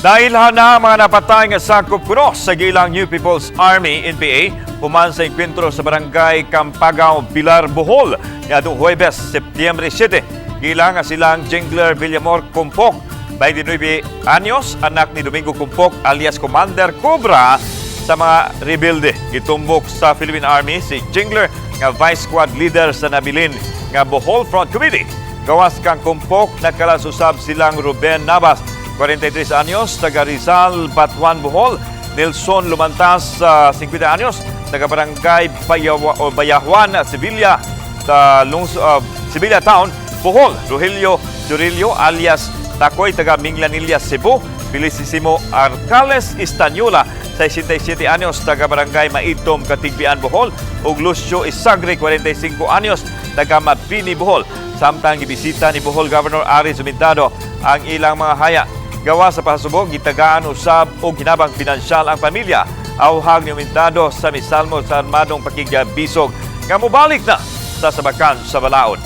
Nailhan na ang mga napatay nga sakop kuno sa giilang New People's Army, NPA, human sa engkwentro sa Barangay Campagao, Pilar, Bohol niadtong Huwebes, Setyembre 7. Giila nga silang Jingler Villamor Kumpok, 29 anyos, anak ni Domingo Kumpok alias Commander Cobra sa mga rebelde. Gitumbok sa Philippine Army si Jingler nga Vice Squad Leader sa nabilin nga Bohol Front Committee. Gawas kang Kumpok, nakalas usab silang Ruben Navas, 43 anyos, taga Rizal, Batuan, Bohol; Nelson Lumantas, 50 anyos, taga Barangay Bayawa, o Bayahuan, Sevilla, sa Sevilla Town, Bohol; Rogelio Jurillo alias Takoy, taga Minglanilla, Cebu; Felicissimo Arcales Istanyola, 67 anyos, taga Barangay Maitum, Catigbian, Bohol; ug Lucio Isagre, 45 anyos, taga Mabini, Bohol. Samtang gibisita ni Bohol Governor Aris Sumintado ang ilang mga haya. Gawas sa pasubog, gitagaan usab og hinabang pinansyal ang pamilya. Awhag ni Umintado sa misalmo sa armadong pakigbisog nga mobalik na sa sabakan sa balaod.